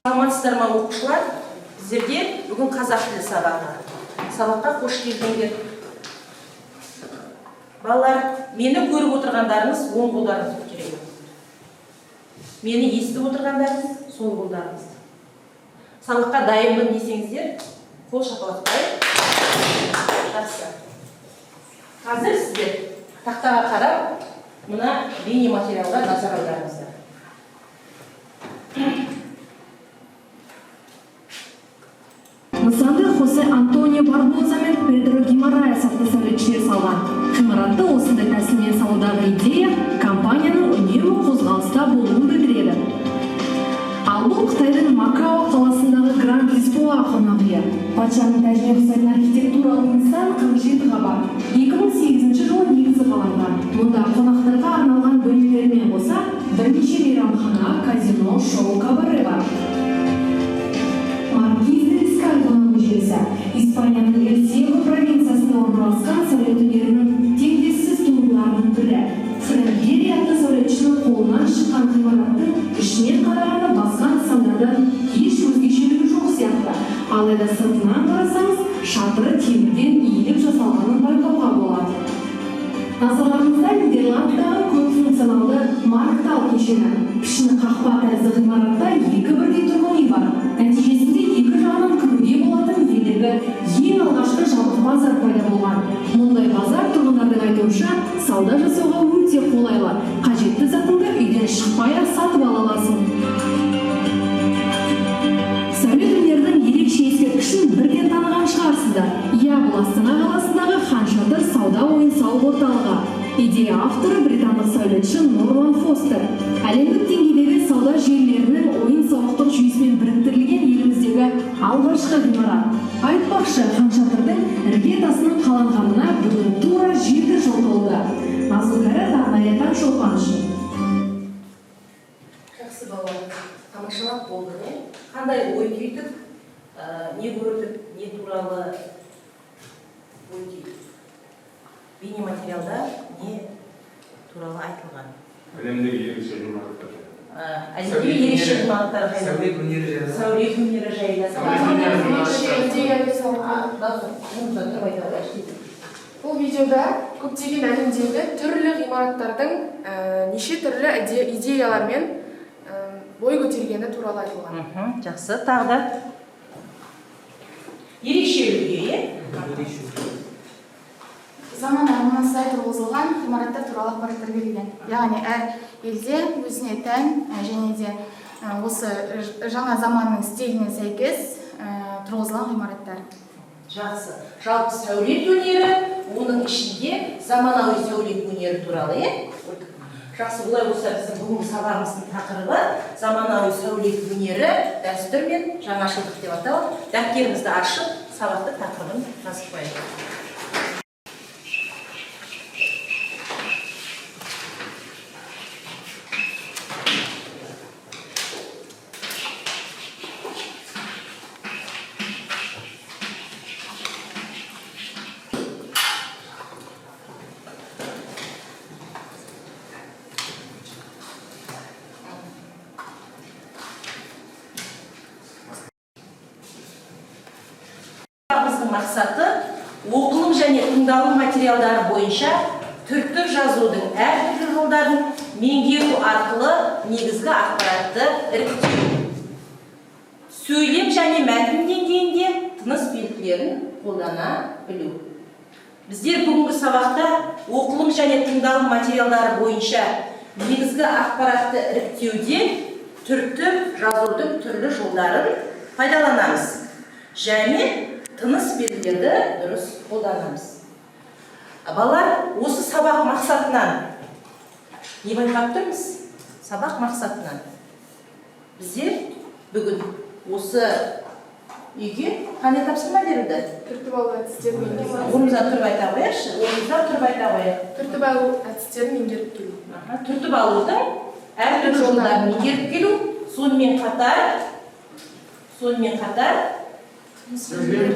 Саламатсыздар ма, оқушылар? Сіздерге бүгін қазақ тілі сабағы. Сабаққа қош келдіңдер. Балалар, мені көріп отырғандарыңыз, оң қолдарыңызды көтереді. Мені естіп отырғандарыңыз, сол қолдарыңызды. Сабаққа дайынмын десеңіздер, қол шапалақтай. Жақсы. Қазір сіздер тақтаға қарап, мына бейнематериалға назар аударыңыздар. Нысанды Хосе Антонио Барбоза мен Педро Гимараес атты сәулетшілер салған. Ғимаратты осындай тәсілмен салудағы идея компанияның үнемі қозғалыста болуын білдіреді. Ал бұл Қытайдың Макао қаласындағы Гранд Лисбоа қонақ үйі. Патшаның тәжіне ұқсайтын архитектуралық нысан 47 қабат. 2008 жылы негізі қаланған. Мұнда қонақтарға арналған бөлмелермен қоса бірнеше мейрамхана, казино, шоу, кабаре бар. Маркиз де Рискаль қонақ үй желісі Испанияның Эль Сиего провинциясында орналасқан сәулет өнерінің теңдессіз туындыларының бірі. Фрэнк Гери атты сәулетшінің қолынан шыққан ғимараттың ішінен қарағанда басқа нысандардан еш өзгешелігі жоқ сияқты. Алайда сыртынан қарасаңыз, шатыры темірден иіліп жасалғанын байқауға болады. Назарларыңызда Нидерландтағы көпфункционалды Марктал кешені. Пішіні қақпа тәрізді ғимаратта екі бірдей тұрғын үй бар. Нәтижесінде екі жағынан кіруге болатын елдегі ең алғашқы жабық базар пайда болған. Мұндай базар, тұрғындардың айтуынша, сауда жасауға өте қолайлы. Қажетті затыңды үйден шықпай-ақ сатып ала аласың. Сәулет өнерінің ерекше ескерткішін бірден таныған шығарсыздар. Иә, бұл Астана қаласындағы Хан Шатыр сауда ойын-сауық орталығы. Идея авторы — британдық сәулетші Норман Фостер. Әлемдік деңгейдегі сауда желілерінің ойын-сауықтық жүйесімен біріктірілген еліміздегі алғашқы ғимарат. Айтпақшы, Хан Шатырдың іргетасының қаланғанына бүгін тура 7 жыл толды. Назгүл Кәрі, арнайы «Таңшолпан» үшін. Жақсы, балалар, тамашалап болдық, иә? Қандай ой түйдік, не көрдік, не туралы ой түйдік? Бейнематериалда не туралы айтылған? Әлемдегі ерекше ғимараттар. Әлемдегі ерекше ғимараттар жайлы. Сәулет өнері жайлы. Сәулет өнері жайлы. Сәулет өнері. Ерекше идея салған. Орнымыздан тұрып айта қояйыншы дейді. Бұл видеода көптеген әлемдегі түрлі ғимараттардың неше түрлі идеялармен бой көтергені туралы айтылған. Жақсы, тағы да ерекше үлгі, иә? Ерекше. Заман ағымына сай тұрғызылған ғимараттар туралы ақпараттар берілген. Яғни әр елде өзіне тән және де осы жаңа заманның стиліне сәйкес тұрғызылған ғимараттар. Жақсы. Жалпы сәулет өнері, оның ішінде заманауи сәулет өнері туралы, иә? Жақсы, олай болса, біздің бүгінгі сабағымыздың тақырыбы «Заманауи сәулет өнері: дәстүр мен жаңашылдық» деп аталады. Дәптерімізді ашып, сабақты тақырыбын жазып қояйық. Сабағымыздың мақсаты: оқылым және тыңдалым материалдары бойынша түртіп жазудың әртүрлі жолдарын меңгеру арқылы негізгі ақпаратты іріктеу. Сөйлем және мәтін деңгейінде тыныс белгілерін қолдана білу. Біздер бүгінгі сабақта оқылым және тыңдалым материалдары бойынша негізгі ақпаратты іріктеуде түртіп жазудың түрлі жолдарын пайдаланамыз және тыныс белгілерді дұрыс қолданамыз. Балалар, осы сабақ мақсатынан не байқап тұрмыз? Сабақ мақсатынан біздер бүгін осы үйге қандай тапсырма берілді? Түртіп алу әдістерін меңгеру. Орнымыздан тұрып айта қояйықшы, орнымыздан тұрып айта қояйық. Түртіп алу әдістерін меңгеріп келу. Аха, түртіп алудың әртүрлі жолдарын меңгеріп келу, сонымен қатар Сөйлем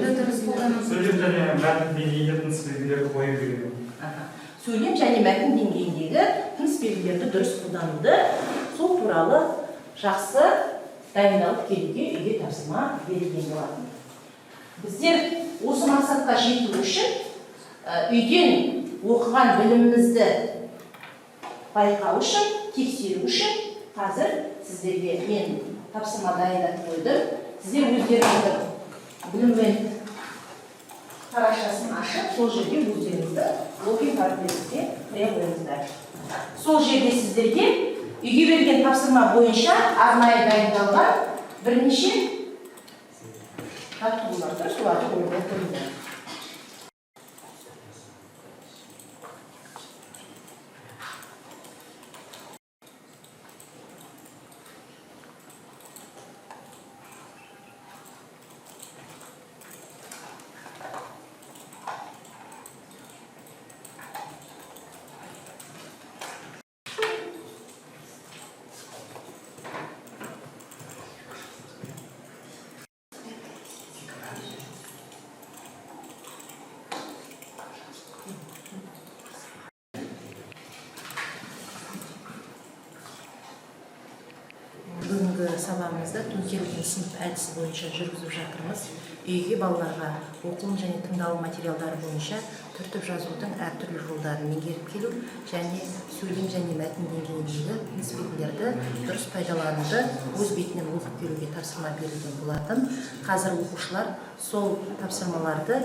және мәтін деңгейінде тыныс белгілерді қою үйрену. Аха. Сөйлем және мәтін деңгейіндегі тыныс белгілерді дұрыс қолдануды, сол туралы жақсы дайындалып келуге үйге тапсырма берілген болатын. Біздер осы мақсатқа жету үшін үйден оқыған білімімізді байқау үшін, тексеру үшін қазір сіздерге мен тапсырма дайындап қойдым. Сіздер өздеріңіздің біліммен парақшасын ашып, сол жерге өздеріңізді логин пароліңізге кіре қойыңыздар. Сол жерде сіздерге үйге берген тапсырма бойынша арнайы дайындалған бірнеше жаттығулар тұр, соларды орындап көріңдер. Бүгінгі сабағымызды төңкерілген сынып әдісі бойынша жүргізіп жатырмыз. Үйге балаларға оқылым және тыңдалым материалдары бойынша түртіп жазудың әртүрлі жолдарын меңгеріп келу және сөйлем және мәтін деңгейіндегі тыныс белгілерді дұрыс пайдалануды өз бетінен оқып келуге тапсырма берілген болатын. Қазір оқушылар сол тапсырмаларды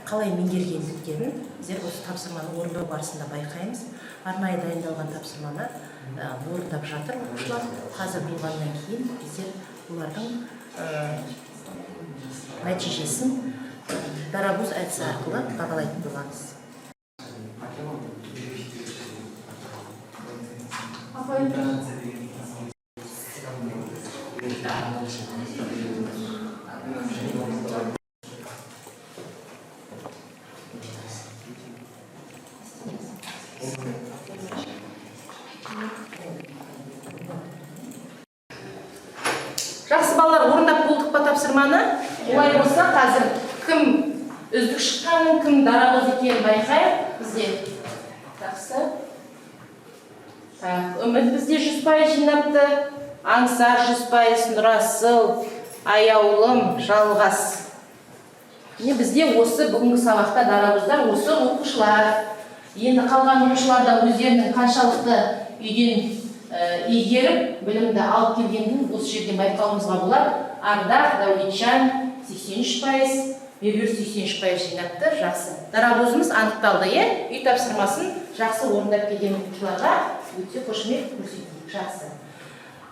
қалай меңгергендіктерін біздер осы тапсырманы орындау барысында байқаймыз. Арнайы дайындалған тапсырманы орындап жатыр оқушылар. Қазір болғаннан кейін біздер олардың нәтижесін дарабоз әдісі арқылы бағалайтын боламыз. Апай. Жақсы, балалар, орындап болдық па тапсырманы? Олай болса, қазір кім үздік шыққанын, кім дарабоз екенін байқайық бізде. Жақсы. Так, Үміт бізде 100% жинапты. Аңсар 100%, Нұрасыл, Аяулым, Жалғас. Міне, бізде осы бүгінгі сабақта дарабоздар осы оқушылар. Енді қалған оқушылар да өздерінің қаншалықты үйден игеріп, білімді алып келгенін осы жерден байқауымызға болады. Ардақ, Дәулетжан 83%, Меруерт 83% жинапты. Жақсы. Дарабозымыз анықталды, иә? Үй тапсырмасын жақсы орындап келген оқушыларға өте қошемет көрсетейік. Жақсы.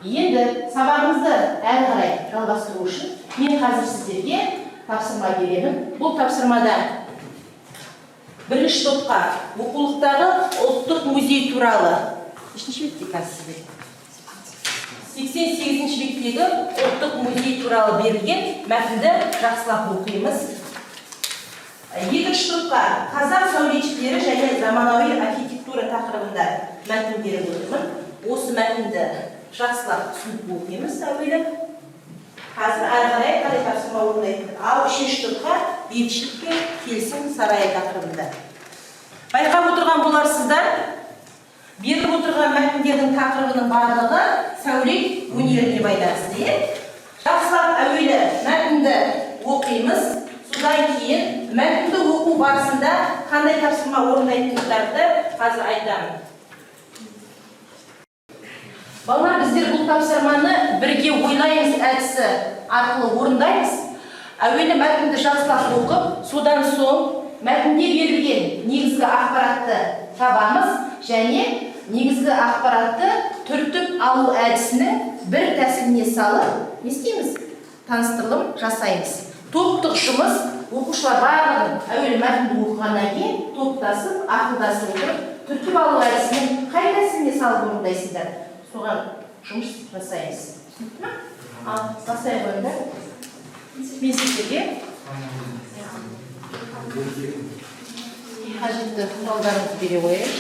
Енді сабағымызды әрі қарай жалғастыру үшін мен қазір сіздерге тапсырма беремін. Бұл тапсырмада бірінші топқа оқулықтағы ұлттық музей туралы. Нешінші бетте қазір сіздер? 88 беттегі ұлттық музей туралы берілген мәтінді жақсылап оқимыз. Екінші топқа қазақ сәулетшілері және заманауи архитектура тақырыбында мәтін беріп отырмын. Осы мәтінді жақсылап түсініп оқимыз әуелі. Қазір әрі қарай қалай тапсырма орындайтын. Ал үшінші топқа бейбітшілік пен келісім сарайы тақырыбында. Байқап отырған боларсыздар, беріліп отырған мәтіндердің тақырыбының барлығы сәулет өнеріне байланысты, иә? Жақсылап әуелі мәтінді оқимыз, содан кейін мәтінді оқу барысында қандай тапсырма орындайтындықтарды қазір айтамын. Балалар, біздер бұл тапсырманы бірге ойлаймыз әдісі арқылы орындаймыз. Әуелі мәтінді жақсылап оқып, содан соң мәтінде берілген негізгі ақпаратты табамыз және негізгі ақпаратты түртіп алу әдісінің бір тәсіліне салып, не істейміз? Таныстырылым жасаймыз. Топтық жұмыс, оқушылар барлығын әуелі мәтінді оқығаннан кейін топтасып, ақылдасып отырып, түртіп алу әдісінің қай тәсіліне салып орындайсыздар? Соған жұмыс жасаймыз. Түсінікті ме? Ал, бастай қойыңдар. Мен сіздерге қажетті құралдарыңызды бере қояйын.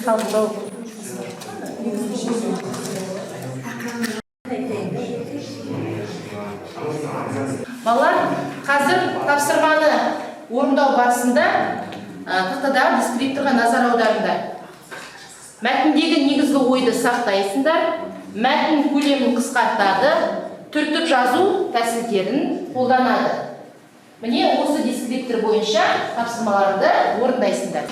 Қабылдау. Балалар, қазір тапсырманы орындау барысында тақтадағы дескрипторға назар аударыңдар. Мәтіндегі негізгі ойды сақтайсыңдар, мәтін көлемін қысқартады, түртіп жазу тәсілдерін қолданады. Міне, осы дескриптор бойынша тапсырмаларды орындайсыңдар.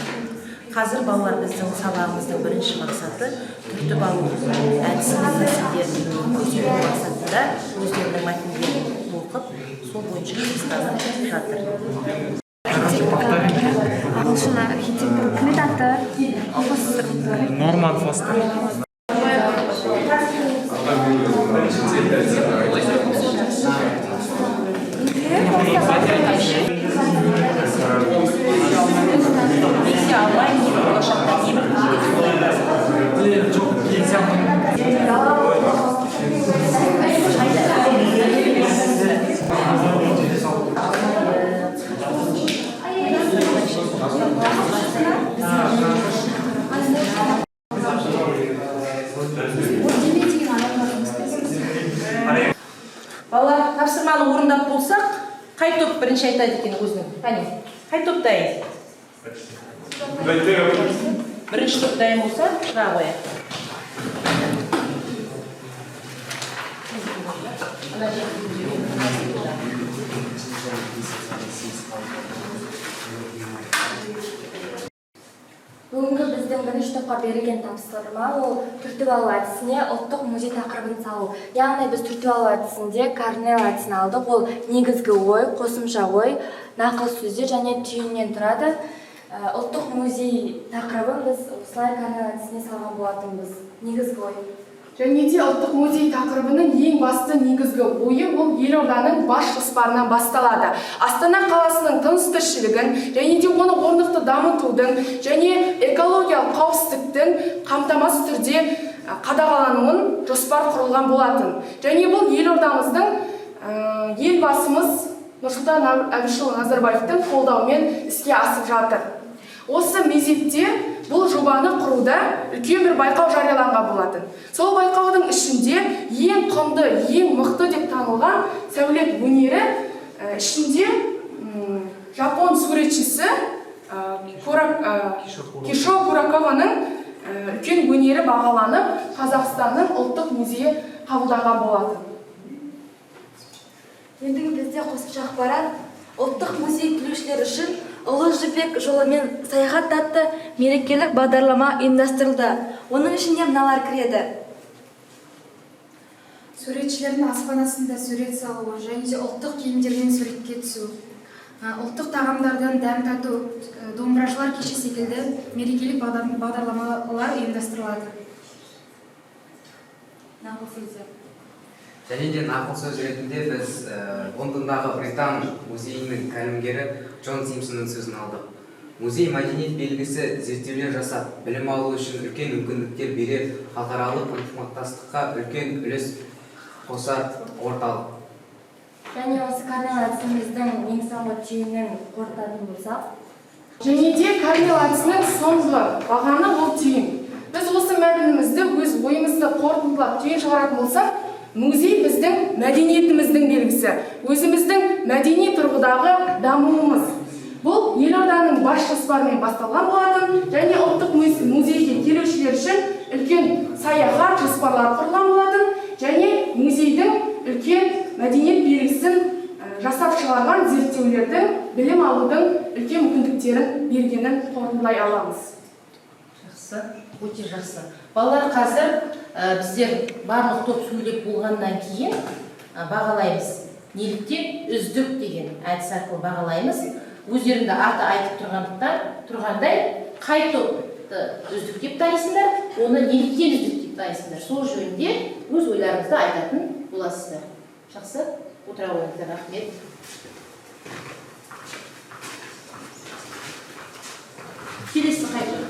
Қазір, балалар, біздің сабағымыздың бірінші мақсаты түртіп алу әдісінің тәсілдерін көрсету мақсатында өздерінің мәтіндерін оқып, сол бойынша жұмыстанып жатыр. Ағылшын архитектор кім еді аты? Фостер. Норман Фостер. Несие алмай, не болашақта не бір Жоқ, келісе алмаймын. Деме деген адамдар жұмыс істейді. Балалар, тапсырманы орындап болсақ, қай топ бірінші айтады екен өзінің? Қане, қай топ дайын? Бірінші топ дайын болса, шыға қояйық. Ана жерде. Бүгінгі біздің бірінші топқа берілген тапсырма — ол түртіп алу әдісіне ұлттық музей тақырыбын салу. Яғни біз түртіп алу әдісінде Корнелл әдісін алдық. Ол негізгі ой, қосымша ой, нақыл сөздер және түйіннен тұрады. Ұлттық музей тақырыбын біз осылай Корнелл әдісіне салған болатынбыз. Негізгі ой. Және де ұлттық музей тақырыбының ең басты негізгі ойы — ол елорданың бас жоспарынан басталады. Астана қаласының тыныс тіршілігін және де оны орнықты дамытудың және экологиялық қауіпсіздіктің қамтамасыз түрде қадағалануын жоспар құрылған болатын. Және бұл елордамыздың елбасымыз Нұрсұлтан Әбішұлы Назарбаевтың қолдауымен іске асып жатыр. Осы мезетте бұл жобаны құруда үлкен бір байқау жарияланған болатын. Сол байқаудың ішінде ең құнды, ең мықты деп танылған сәулет өнері ішінде жапон суретшісі Кишо Куракаваның үлкен өнері бағаланып, Қазақстанның ұлттық музейі қабылданған болатын. Ендігі бізде қосымша ақпарат: ұлттық музей келушілер үшін «Ұлы жібек жолымен саяхат» атты мерекелік бағдарлама ұйымдастырылды. Оның ішінде мыналар кіреді. Суретшілердің аспан астында сурет салуы және де ұлттық киімдермен суретке түсу, ұлттық тағамдардан дәм тату, домбырашылар кеші секілді мерекелік бағдарламалар ұйымдастырылады. Нақыл сөздер. Және де нақыл сөз ретінде біз Лондондағы Британ музейінің тәлімгері Джон Симпсонның сөзін алдық: «Музей — мәдениет белгісі, зерттеулер жасап, білім алу үшін үлкен мүмкіндіктер берер, халықаралық ынтымақтастыққа үлкен үлес қосар орталық». Және осы Корнелл әдісіміздің ең соңғы түйінін қорытатын болсақ. Және де Корнелл әдісінің соңғы бағаны — ол түйін. Біз осы мәтінімізді, өз ойымызды қорытындылап, түйін шығаратын болсақ, музей — біздің мәдениетіміздің белгісі, өзіміздің мәдени тұрғыдағы дамуымыз. Бұл елорданың бас жоспарымен басталған болатын және ұлттық музейге келушілер үшін үлкен саяхат жоспарлары құрылған болатын және музейдің үлкен мәдениет белгісін жасап шығарған зерттеулердің, білім алудың үлкен мүмкіндіктерін бергенін қорытындылай аламыз. Жақсы, өте жақсы. Балалар, қазір біздер барлық топ сөйлеп болғаннан кейін бағалаймыз. Неліктен үздік деген әдіс арқылы бағалаймыз. Өздеріңді аты айтып тұрғандықтан тұрғандай, қай топты үздік деп танисыңдар, оны неліктен үздік деп Дайынсыңдар. Сол жөнінде өз ойларыңызды айтатын боласыздар. Жақсы, отыра қойыңыздар, рахмет. Келесі қай топ?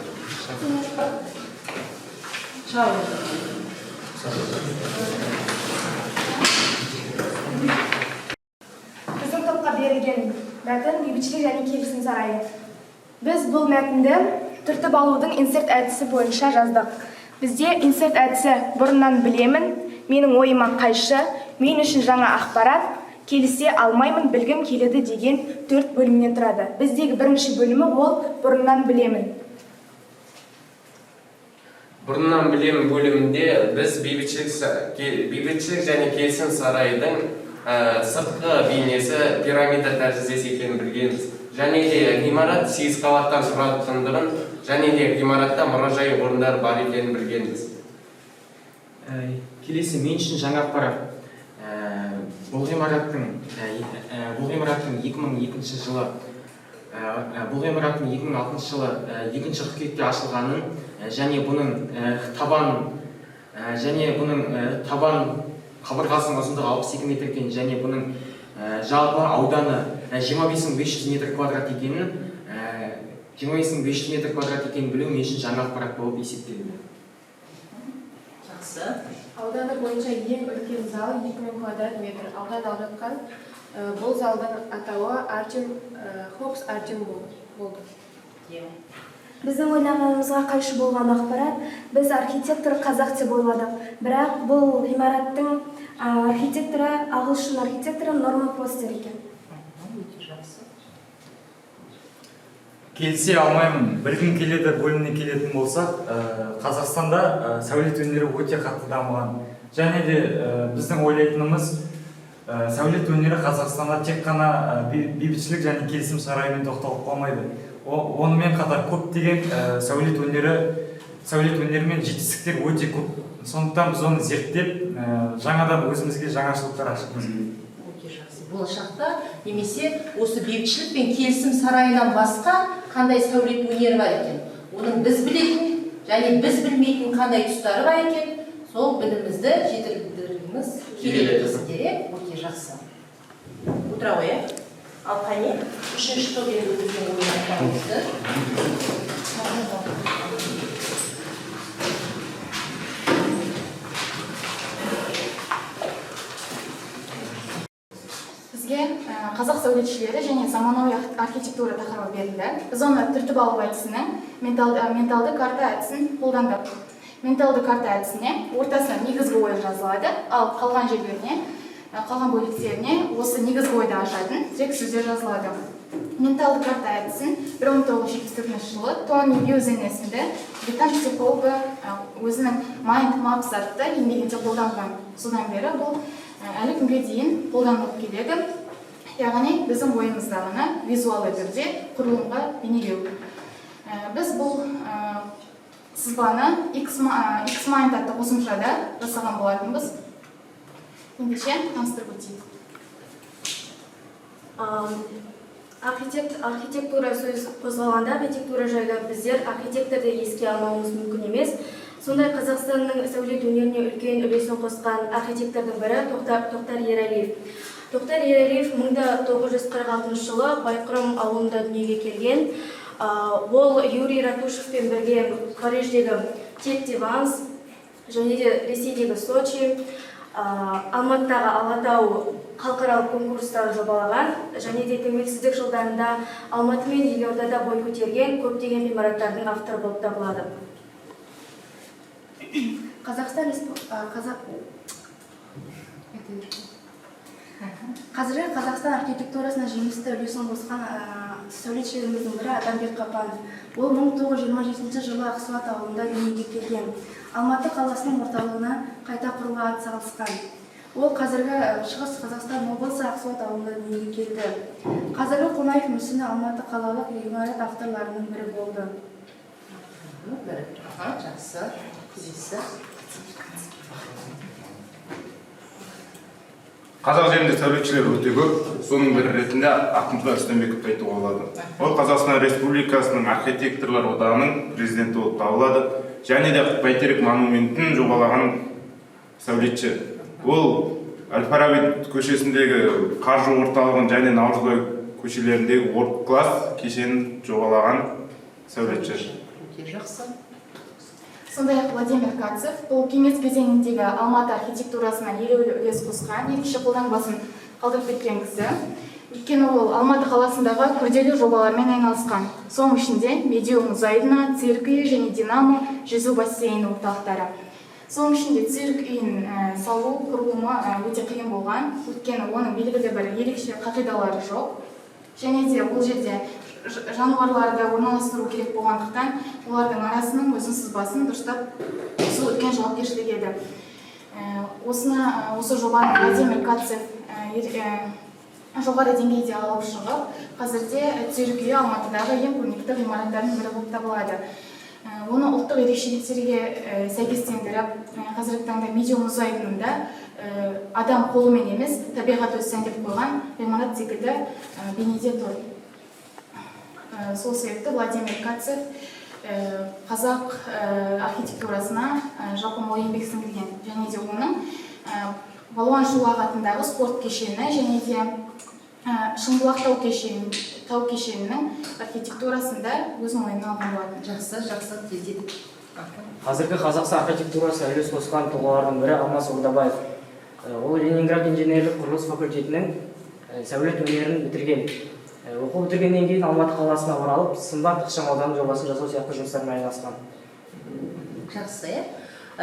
Шыға қойыңыздар. Біздің топқа берілген мәтін «Бейбітшілік және келісім сарайы». Біз бұл мәтінді түртіп алудың инсерт әдісі бойынша жаздық. Бізде инсерт әдісі бұрыннан білемін, менің ойыма қайшы, мен үшін жаңа ақпарат, келісе алмаймын, білгім келеді деген төрт бөлімнен тұрады. Біздегі бірінші бөлімі ол бұрыннан білемін. Бұрыннан білемін бөлімінде біз бейбітшілік және келісім сарайдың сыртқы бейнесі пирамида тәріздес екенін білгенбіз. Және де ғимарат сегіз қабаттан тұратындығын және де ғимаратта мұражай орындары бар екенін білгенбіз. Келесі мен үшін жаңа ақпарат. Бұл ғимараттың 2002 жылы бұл ғимараттың 2006 жылы 2 қыркүйекте ашылғанын және бұның табан қабырғасының ұзындығы 62 метр екенін және бұның жалпы ауданы 25 500 метр квадрат екенін 25 500 метр квадрат екенін білу мен үшін жаңа ақпарат болып есептелді. Жақсы. Ауданы бойынша ең үлкен зал 2000 квадрат метр аудан алып жатқан бұл залдың атауы Артем Хопс Артем болды. Біздің ойлағанымызға қайшы болған ақпарат: біз архитектор қазақ деп ойладық, бірақ бұл ғимараттың архитекторы ағылшын архитекторы Норман Фостер екен. Өте жақсы. Келісе алмаймын, білгім келеді бөліміне келетін болсақ, Қазақстанда сәулет өнері өте қатты дамыған және де біздің ойлайтынымыз, сәулет өнері Қазақстанда тек қана бейбітшілік және келісім сарайымен тоқталып қалмайды. Онымен қатар көптеген сәулет өнері мен жетістіктер өте көп. Сондықтан біз оны зерттеп, жаңадан өзімізге жаңашылдықтар ашқымыз келеді. Өте жақсы. Болашақта немесе осы бейбітшілік пен келісім сарайынан басқа қандай сәулет өнері бар екен, оның біз білетін және біз білмейтін қандай тұстары бар екен, сол білімімізді жетілдіргіміз келеді дейсіңдер, иә? Өте жақсы, отыра ғой, иә. Ал қане, үшінші топ енді өзінің ойын айтқан өтті. Бізге қазақ сәулетшілері және заманауи архитектура тақырыбы берілді. Біз оны түртіп алу әдісінің менталды карта әдісін қолдандық. Менталды карта әдісіне ортасына негізгі ой жазылады, ал қалған жерлеріне, қалған бөліктеріне осы негізгі ойды ашатын тірек сөздер жазылады. Менталды карта әдісін 1974 жылы Тони Бьюзен есімді британ психологы өзінің Mind Maps атты еңбегінде қолданған. Содан бері бұл әлі күнге дейін қолданылып келеді, яғни біздің ойымыздағыны визуалды түрде құрылымға бейнелеу. Біз бұл сызбаны Xmind атты қосымшада жасаған болатынбыз. Ендеше таныстырып өтейік. Архитектура сөз қозғалғанда, архитектура жайлы біздер архитекторды еске алмауымыз мүмкін емес. Сондай Қазақстанның сәулет өнеріне үлкен үлесін қосқан архитектордың бірі Тоқтар Ералиев. Тоқтар Ералиев 1946 жылы Байқұрым ауылында дүниеге келген. Ол Юрий Ратушевпен бірге Париждегі Тет де Ванс және де Ресейдегі Сочи, Алматыдағы Алатау халықаралық конкурстарын жобалаған және де тәуелсіздік жылдарында Алматы мен елордада бой көтерген көптеген ғимараттардың авторы болып табылады. Қазақстан Респу- а, Қазақ Қазіргі Қазақстан архитектурасына жемісті үлесін қосқан сәулетшілеріміздің бірі Адамбек Қапанов. Ол 1927 жылы Ақсуат ауылында дүниеге келген. Алматы қаласының орталығына қайта құруға атсалысқан. Ол қазіргі Шығыс Қазақстан облысы Ақсуат ауылында дүниеге келді. Қазіргі Қонаев мүсіні Алматы қалалық ғимарат авторларының бірі болды. Бірі. Аха, жақсы. Келесі. Қазақ жерінде сәулетшілер өте көп. Соның бірі ретінде Ақмырза Үстембековті айтуға болады. Ол Қазақстан Республикасының архитекторлар одағының президенті болып табылады. Және де Бәйтерек монументін жобалаған сәулетші. Ол Әл-Фараби көшесіндегі қаржы орталығын және Наурызбай көшелеріндегі World Class кешенін жобалаған сәулетші. Өте жақсы. Сондай-ақ Владимир Кацев бұл кеңес кезеңіндегі Алматы архитектурасына елеулі үлес қосқан, ерекше қолтаңбасын қалдырып кеткен кісі. Өйткені ол Алматы қаласындағы күрделі жобалармен айналысқан. Соның ішінде Медеу мұз айдыны, цирк үйі және Динамо жүзу бассейні орталықтары. Соның ішінде цирк үйін салу құрылымы өте қиын болған, өйткені оның белгілі бір ерекше қағидалары жоқ. Және де ол жерде жануарларды орналастыру керек болғандықтан, олардың арасының өзін сызбасын дұрыстап сол үлкен жауапкершілік еді. Осы жобаны Владимир Кацев жоғары деңгейде алып шығып, қазірде цирк үйі Алматыдағы ең көрнекті ғимараттардың бірі болып табылады. Оны ұлттық ерекшеліктерге сәйкестендіріп, қазіргі таңда Медеу мұз айдынында адам қолымен емес, табиғат өзі сәндеп қойған ғимарат секілді бейнеде тұр. Сол себепті Владимир Кацев қазақ архитектурасына жалпы мол еңбек сіңірген. Және де оның Балуан Шолақ атындағы спорт кешені және де Шымбұлақ тау кешенінің архитектурасында өз мойнына алған болатын. Жақсы, жақсы, тездетіп. Қазіргі Қазақстан архитектурасына үлес қосқан тұлғалардың бірі Алмас Ордабаев. Ол Ленинград инженерлік құрылыс факультетінің сәулет өнерін бітірген. Оқу бітіргеннен кейін Алматы қаласына оралып, Сымбат ықшам ауданы жобасын жасау сияқты жұмыстармен айналысқан. Жақсы, иә?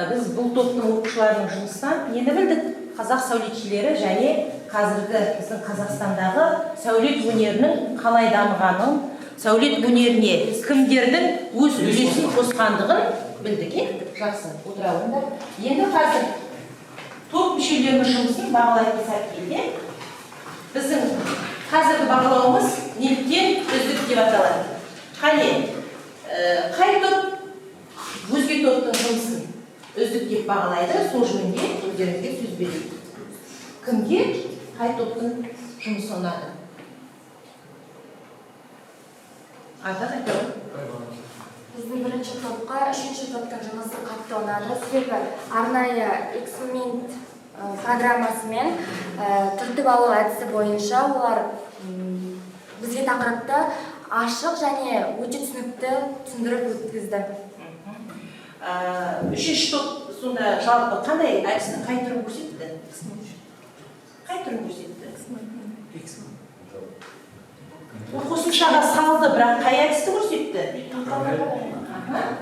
Біз бұл топтың оқушыларының жұмысынан нені білдік? Қазақ сәулетшілері және қазіргі біздің Қазақстандағы сәулет өнерінің қалай дамығанын, сәулет өнеріне кімдердің өз үлесін қосқандығын білдік, иә? Жақсы, отыра алыңдар. Енді қазір топ мүшелерінің жұмысын бағалайтын сәт келді. Біздің қазіргі бағалауымыз неліктен үздік деп аталады? Қане, қай топ өзге топтың жұмысын үздік деп бағалайды, сол жөнінде өздеріңізге сөз берейік. Кімге қай топтың жұмысы ұнады? Ардақ, айта ғой. Біздің бірінші топқа үшінші топтың жұмысы қатты ұнады. Себебі арнайы эксперимент программасымен түртіп алу әдісі бойынша олар бізге тақырыпты ашық және өте түсінікті түсіндіріп өткізді. Үшінші топ сонда жалпы қандай әдістің қай түрін көрсетті? Қай түрін көрсетті? Ол қосымшаға салды, бірақ қай әдісті көрсетті?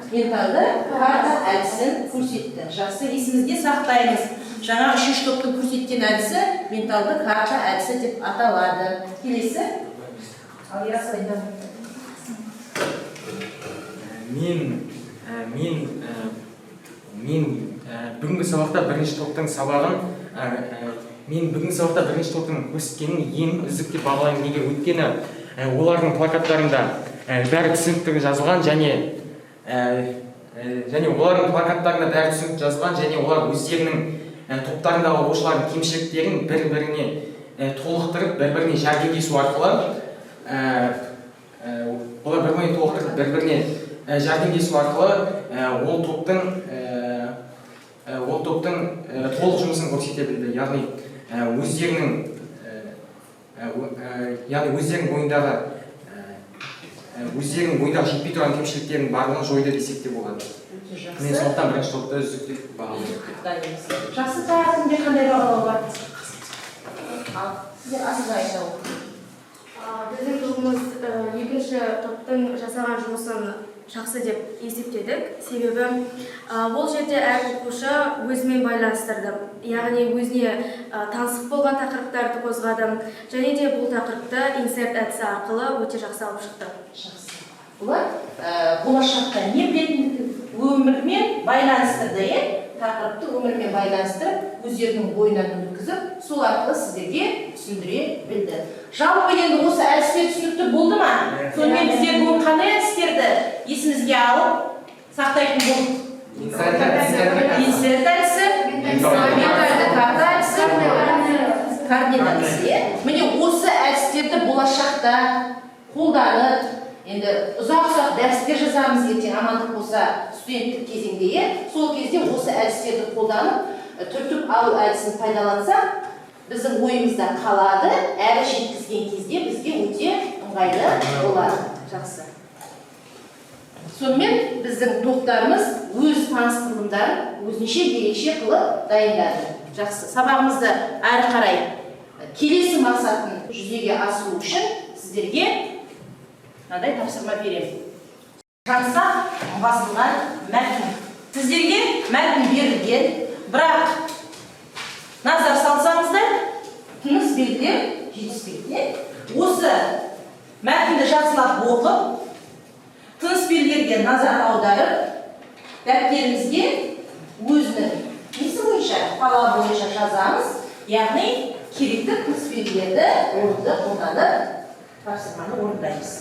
Менталды карта әдісін көрсетті. Жақсы, есімізде сақтаймыз. Жаңа үшінші топтың көрсеткен әдісі менталды карта әдісі деп аталады. Келесі. Ал Ерасыл айтады. Мен бүгінгі сабақта бірінші топтың сабағын, мен бүгінгі сабақта бірінші топтың көрсеткенін ең үздік деп бағалаймын. Неге? Өйткені олардың плакаттарында бәрі түсінікті жазылған және олардың плакаттарында бәрі түсінікті жазылған және олар өздерінің топтарындағы оқушылардың кемшіліктерін бір-біріне толықтырып, бір-біріне жәрдемдесу арқылы, олар бір-біріне толықтырып, бір-біріне жәрдемдесу арқылы ол топтың толық жұмысын көрсете білді. Яғни өздерінің бойындағы жетпей тұрған кемшіліктердің барлығын жойды десек те болады. Өте жақсы. Мен сондықтан бірінші топты үздік деп бағалаймын. Жақсы, тағы кімде қандай бағалау бар? Ал, сіздер асылға айта отырыңыз. Біздің тобымыз екінші топтың жасаған жұмысын жақсы деп есептедік. Себебі бұл жерде әр оқушы өзімен байланыстырды. Яғни өзіне таңсық болған тақырыптарды қозғады. Және де бұл тақырыпты инсерт әдісі арқылы өте жақсы алып шықты. Жақсы. Бұлар болашақта не білетіндігін өмірмен байланыстырды, е? Тақырыпты өмірмен байланыстырып, өздерінің бойынан өткізіп, сол арқылы сіздерге түсіндіре білді. Жалпы енді осы әдістер түсінікті болды ма? Сонымен біздер бүгін қандай әдістерді есімізге алып сақтайтын болдық? Инсерт әдісі. Инсерт әдісі, менталды карта әдісі, Корнель әдісі, иә? Міне, осы әдістерді болашақта қолданып, енді ұзақ-ұзақ дәрістер жазамыз ертең, амандық болса, студенттік кезеңде, иә? Сол кезде осы әдістерді қолданып, түртіп алу әдісін пайдалансақ, біздің ойымызда қалады, әрі жеткізген кезде бізге өте ыңғайлы болады. Жақсы. Сонымен, біздің топтарымыз өз таныстырылымдарын өзінше ерекше қылып дайындады. Жақсы. Сабағымызды әрі қарай келесі мақсатын жүзеге асыру үшін сіздерге мынадай тапсырма беремін. Жаңсақ басылған мәтін. Сіздерге мәтін берілген, бірақ назар салсаңыздар, тыныс белгілер жетіспейді. Иә? Осы мәтінді жақсылап оқып, тыныс белгілерге назар аударып, дәптерімізге өзінің несі бойынша, талабы бойынша жазамыз, яғни керекті тыныс белгілерді орынды қолданып, тапсырманы орындаймыз.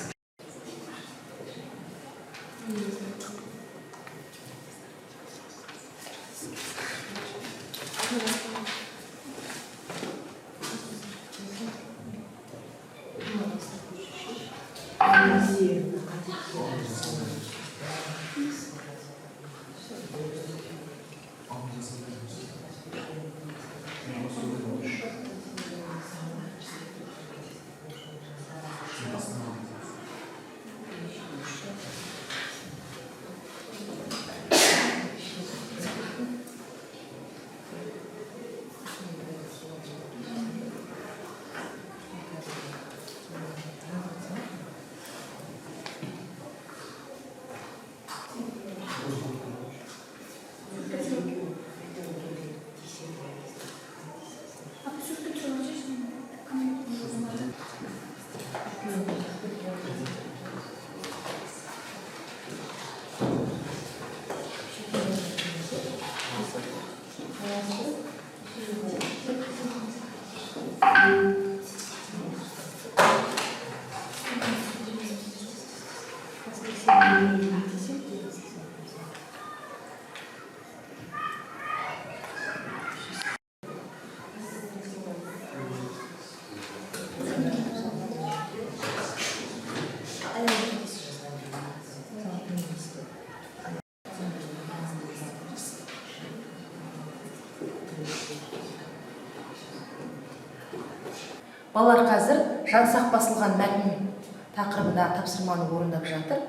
Балалар қазір жаңсақ басылған мәтін тақырыбындағы тапсырманы орындап жатыр.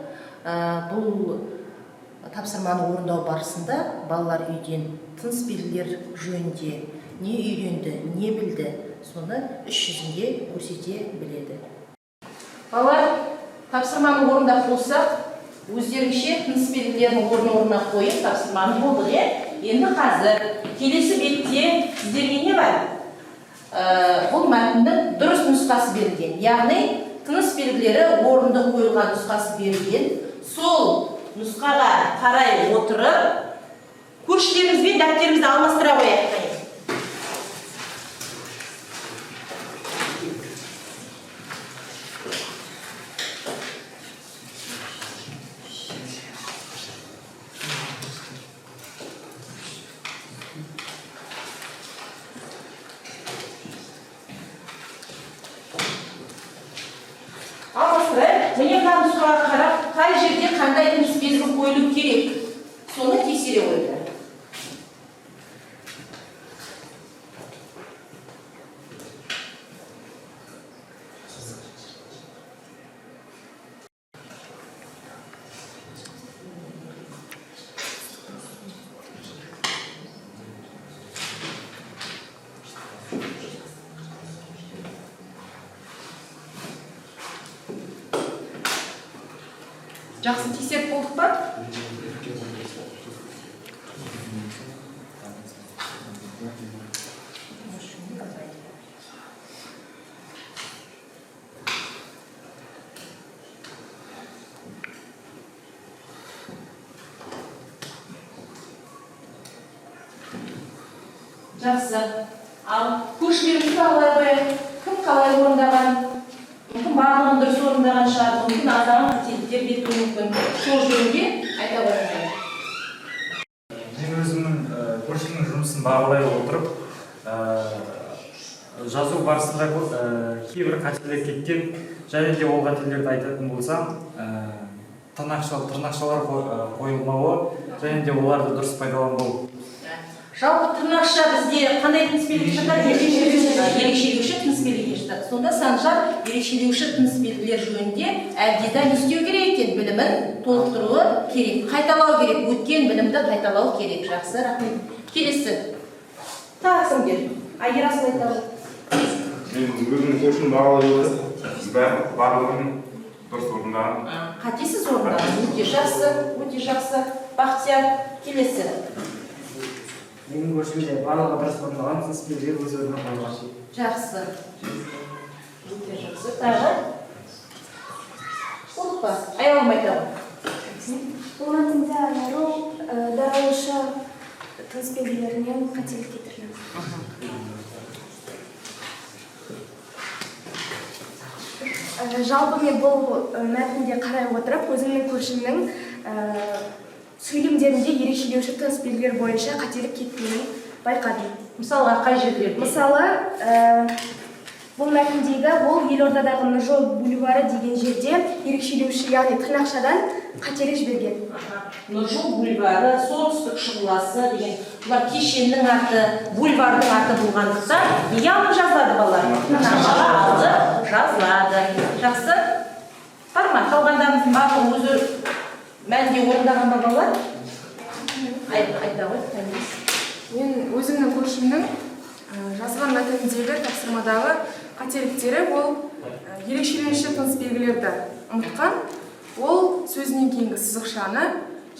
Бұл тапсырманы орындау барысында балалар үйден тыныс белгілер жөнінде не үйренді, не білді, соны іс жүзінде көрсете біледі. Балалар, тапсырманы орындап болсақ, өздеріңше тыныс белгілерін орын-орнына қойып, тапсырманы болдық, иә? Енді қазір келесі бетте сіздерге не бар? Бұл мәтіннің дұрыс нұсқасы берілген, яғни тыныс белгілері орынды қойылған нұсқасы берілген. Сол нұсқаға қарай отырып, көршілерімізбен дәптерімізді алмастыра қояйық. Қане. Алмастырайық. Міне, мына нұсқаға қарап, қай жерде қандай тыныс белгі қойылу керек, соны тексере қойды. Жақсы, тексеріп болдық па? Жақсы. Ал көршілерімізді бағалай қояйық. Кім қалай орындаған? Мүмкін, барлығын дұрыс орындаған шығар, мүмкін, аздаған қателіктер кетуі мүмкін. Сол жөнінде айта қойыңыздар. Мен өзімнің көршімнің жұмысын бағалай отырып, Жазу барысында кейбір қателер кеткен, және де ол қателерді айтатын болсам, тырнақшалар қойылмауы және де оларды дұрыс пайдаланбау. Жалпы тырнақша бізде қандай тыныс белгіге жатады? Ерекшелеуші тыныс белгіге жатады. Сонда Санжар ерекшелеуші тыныс белгілер жөнінде әбден не істеу керек екен? Білімін толықтыруы керек, қайталау керек, өткен білімді қайталау керек. Жақсы, рахмет. Келесі. Тағы кімдер? Айгерім айтады. Мен өзімнің көршім бағалай отырып, барлығын дұрыс орындаған. Қатесіз орындаған. Өте жақсы, өте жақсы. Бақтияр, келесі. Менің көршімде барлығы дұрыс орындалған, тыныс белгілер өз орнына қойылған. Жақсы. Өте жақсы. Тағы? Болды па? Аяулым айтады. Бұл мәтінде айыру, даралушы тыныс белгілерінен қателік кетірген. Жалпы мен бұл мәтінге қарай отырып, өзімнің көршімнің сөйлемдерінде ерекшелеуші тыныс белгілер бойынша қателік кеткенін байқадым. Мысалға, қай жерлерде? Мысалы, бұл мәтіндегі ол елордадағы Нұржол бульвары деген жерде ерекшелеуші, яғни тырнақшадан қателік жіберген. Нұржол бульвары, солтүстік шұғыласы деген бұлар кешеннің аты, бульвардың аты болғандықтан неге алып жазылады балалар? Тырнақшаға алып жазылады. Жақсы? Бар ма? Қалғандарымыздың барлығы өзі мәнде орындаған ба балалар? Айта ғой, Томирис. Мен өзімнің көршімнің жазған мәтініндегі тапсырмадағы қателіктері ол ерекшеленуші тыныс белгілерді ұмытқан, ол сөзінен кейінгі сызықшаны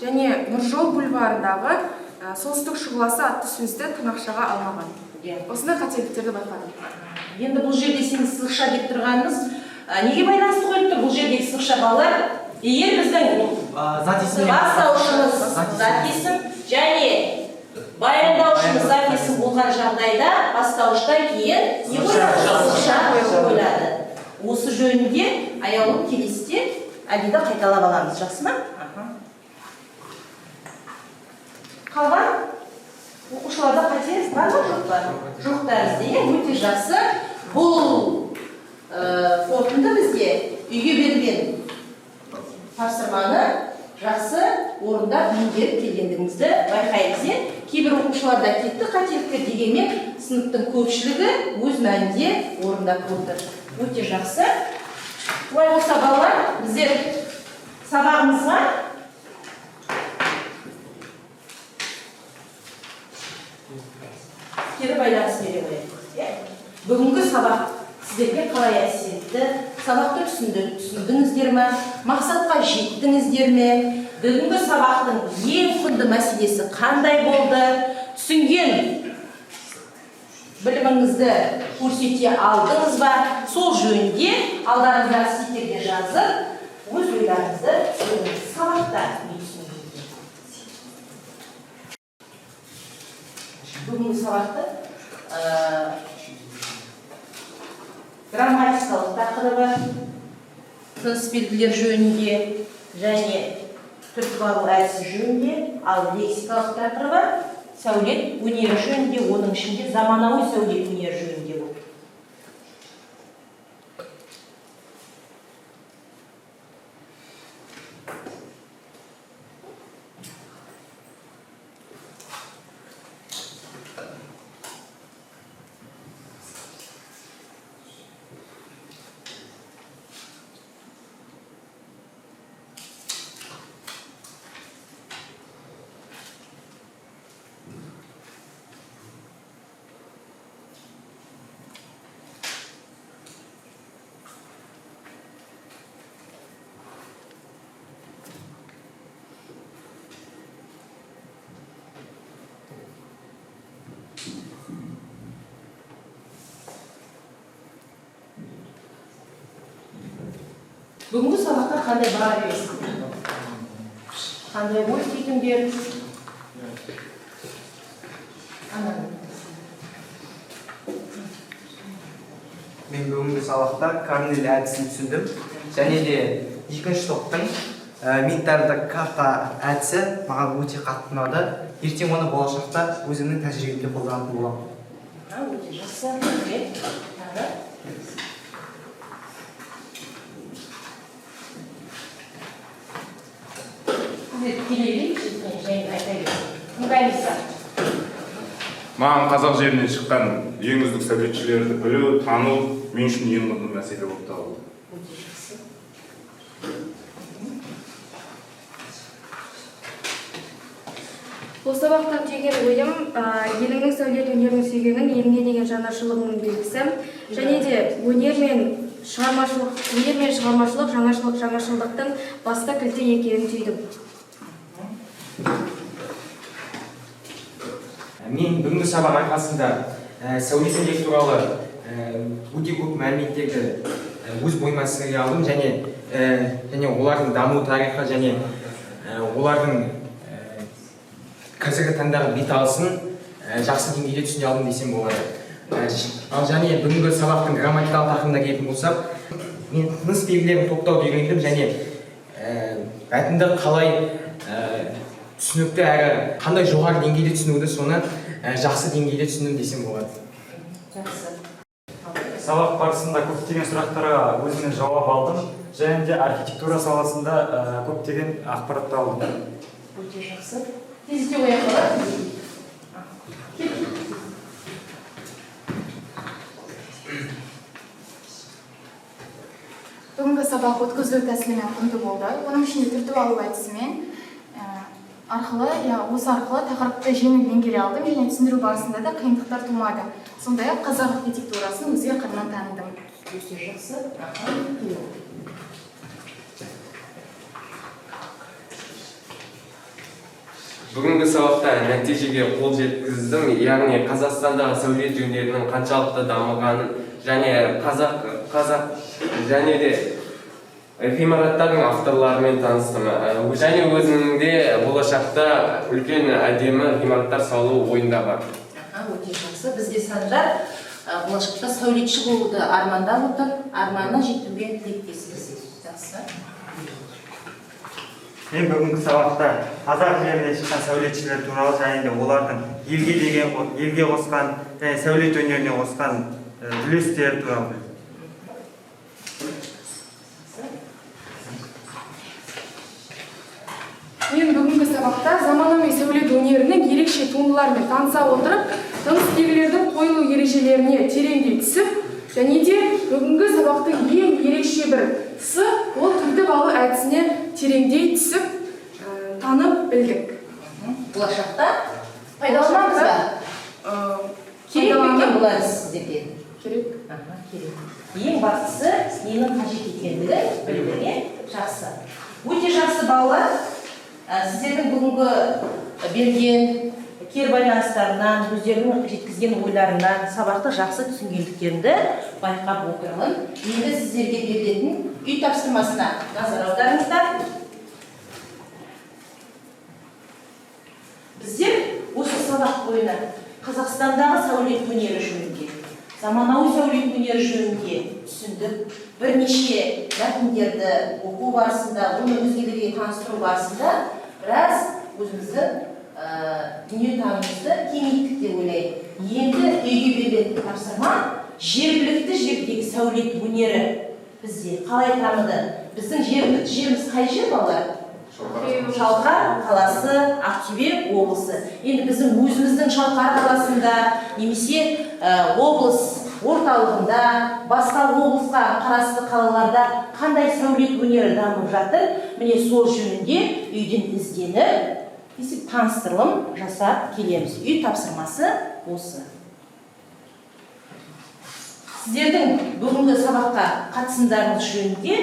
және Нұржол бульварындағы солтүстік шұғыласы атты сөзді тырнақшаға алмаған. Осындай қателіктерді байқадым. Енді бұл жерде сенің сызықша деп тұрғанымыз неге байланысты қойып тұр бұл жердегі сызықша балалар? Егер біздің бастаушымыз зат есім және баяндаушымыз зат есім болған жағдайда бастауыштан кейін не қойылады? Сызықша қойылады. Осы жөнінде Аяулым келесіде Әдиді қайталап аламыз, жақсы ма? Қалған оқушыларда қате бар ма, жоқ па? Жоқ тәрізді, иә, өте жақсы. Бұл қорытынды бізде үйге берілген тапсырманы жақсы орындап меңгеріп келгендігімізді байқаймыз. Кейбір оқушыларда кетті қателіктер, дегенмен сыныптың көпшілігі өз мәнінде орындап отыр. Өте жақсы. Олай болса балалар, біздер сабағымызға кері байланыс бере қояйық. Бүгінгі сабақ сіздерге қалай әсер етті? Сабақты түсіндіңіздер ме? Мақсатқа жеттіңіздер ме? Бүгінгі сабақтың ең құнды мәселесі қандай болды? Түсінген біліміңізді көрсете алдыңыз ба? Сол жөнінде алдарыңыздағы стикерге жазып, өз ойларыңызды бүгінгі сабақта не түсіндіңіздер? Бүгінгі сабақты грамматикалық тақырыбы, тыныс белгілер жөнінде және түртіп алу әдісі жөнінде, ал лексикалық тақырыбы сәулет өнері жөнінде, оның ішінде заманауи сәулет өнері жөнінде болды. Бүгінгі сабақта қандай баға бересіздер? Қандай ой түйдіңдер? Мен бүгінгі сабақта Корнель әдісін түсіндім. Және де екінші топтың ментальды карта әдісі маған өте қатты ұнады. Ертең оны болашақта өзімнің тәжірибемде қолданатын боламын. Өте жақсы, рахмет. Тағы? Сіздер келе берейікші, және айта беріңіз. Тыңдаймыз ба? Маған қазақ жерінен шыққан ең үздік сәулетшілерді білу, тану мен үшін ең құнды мәселе болып табылды. Өте жақсы. Бұл сабақтан түйген ойым, еліңнің сәулет өнерін сүйгенің еліңе деген жанашырлығыңның белгісі. Және де өнер мен шығармашылық, өнер мен шығармашылық жаңашылдықтың басты кілті екенін түйдім. Мен бүгінгі сабақ арқасында сәулет өнері туралы өте көп мәліметтерді өз бойыма сіңіре алдым және олардың даму тарихы және олардың қазіргі таңдағы бет алысын жақсы деңгейде түсіне алдым десем болады. Ал және бүгінгі сабақтың грамматикалық тақырыбына келетін болсақ, мен тыныс белгілерін топтауды үйрендім және мәтінді қалай түсінікті әрі қандай жоғары деңгейде түсінуді, соны жақсы деңгейде түсіндім десем болады. Жақсы. Сабақ барысында көптеген сұрақтарға өзіме жауап алдым және де архитектура саласында көптеген ақпаратты алдым. Өте жақсы. Тездете қояйық, балалар. Кел. Бүгінгі сабақ өткізілу тәсілімен құнды болды. Оның ішінде түртіп алу әдісімен арқылы, осы арқылы тақырыпты жеңіл меңгере алдым және түсіндіру барысында да қиындықтар тумады. Сондай-ақ қазақ архитектурасын өзге қырынан таныдым. Өте жақсы. Бүгінгі сабақта нәтижеге қол жеткіздім, яғни Қазақстандағы сәулет өнерінің қаншалықты дамығанын және қазақ және де ғимараттардың авторларымен таныстым. Және өзімнің де болашақта үлкен әдемі ғимараттар салу ойымда бар. Өте жақсы. Бізде Санжар болашақта сәулетші болуды армандап отыр. Арманына жетуге тілектеспіз. Жақсы. Мен бүгінгі сабақта қазақ жерінен шыққан сәулетшілер туралы және де олардың елге қосқан және сәулет өнеріне қосқан үлестері туралы білдім. Мен бүгінгі сабақта заманауи сәулет өнерінің ерекше туындыларымен таныса отырып, тыныс белгілердің қойылу ережелеріне тереңдей түсіп, және де бүгінгі сабақтың ең ерекше бір тұсы ол түртіп алу әдісіне тереңдей түсіп, танып білдік. Болашақта пайдаланамыз ба? Керек пе екен бұл әдіс сіздерге? Керек. Керек. Ең бастысы ненің қажет екендігін білдік, иә? Жақсы. Өте жақсы, балалар. Сіздердің бүгінгі берген кері байланыстарынан, өздерінің жеткізген ойларынан сабақты жақсы түсінгендіктерімді байқап отырмын. Енді сіздерге берілетін үй тапсырмасына назар аударыңыздар. Біздер осы сабақ бойына Қазақстандағы сәулет өнері жөнінде, заманауи сәулет өнері жөнінде түсіндік. Бірнеше мәтіндерді оқу барысында, оны өзгелерге таныстыру барысында біраз өзіміздің дүниетанымымызды кеңейттік деп ойлаймын. Енді үйге берілетін тапсырма жергілікті жердегі сәулет өнері бізде қалай дамыды? Біздің жергілікті жеріміз қай жер, балалар? Шалқар қаласы, Ақтөбе облысы. Енді біздің өзіміздің Шалқар қаласында немесе облыс орталығында, басқа облысқа қарасты қалаларда қандай сәулет өнері дамып жатыр, міне сол жөнінде үйден ізденіп, есеп таныстырылым жасап келеміз. Үй тапсырмасы осы. Сіздердің бүгінгі сабаққа қатысымдарыңыз жөнінде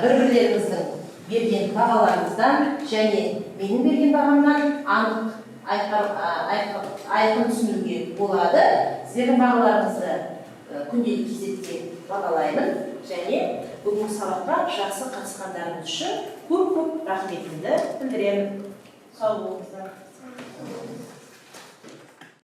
бір-бірлеріңіздің берген бағаларыңыздан және менің берген бағамнан анық айқын түсінуге болады. Сіздердің бағаларыңызды күнделік кезекте бағалаймын және бүгінгі сабаққа жақсы қатысқандарыңыз үшін көп-көп рахметімді білдіремін. Сау болыңыздар.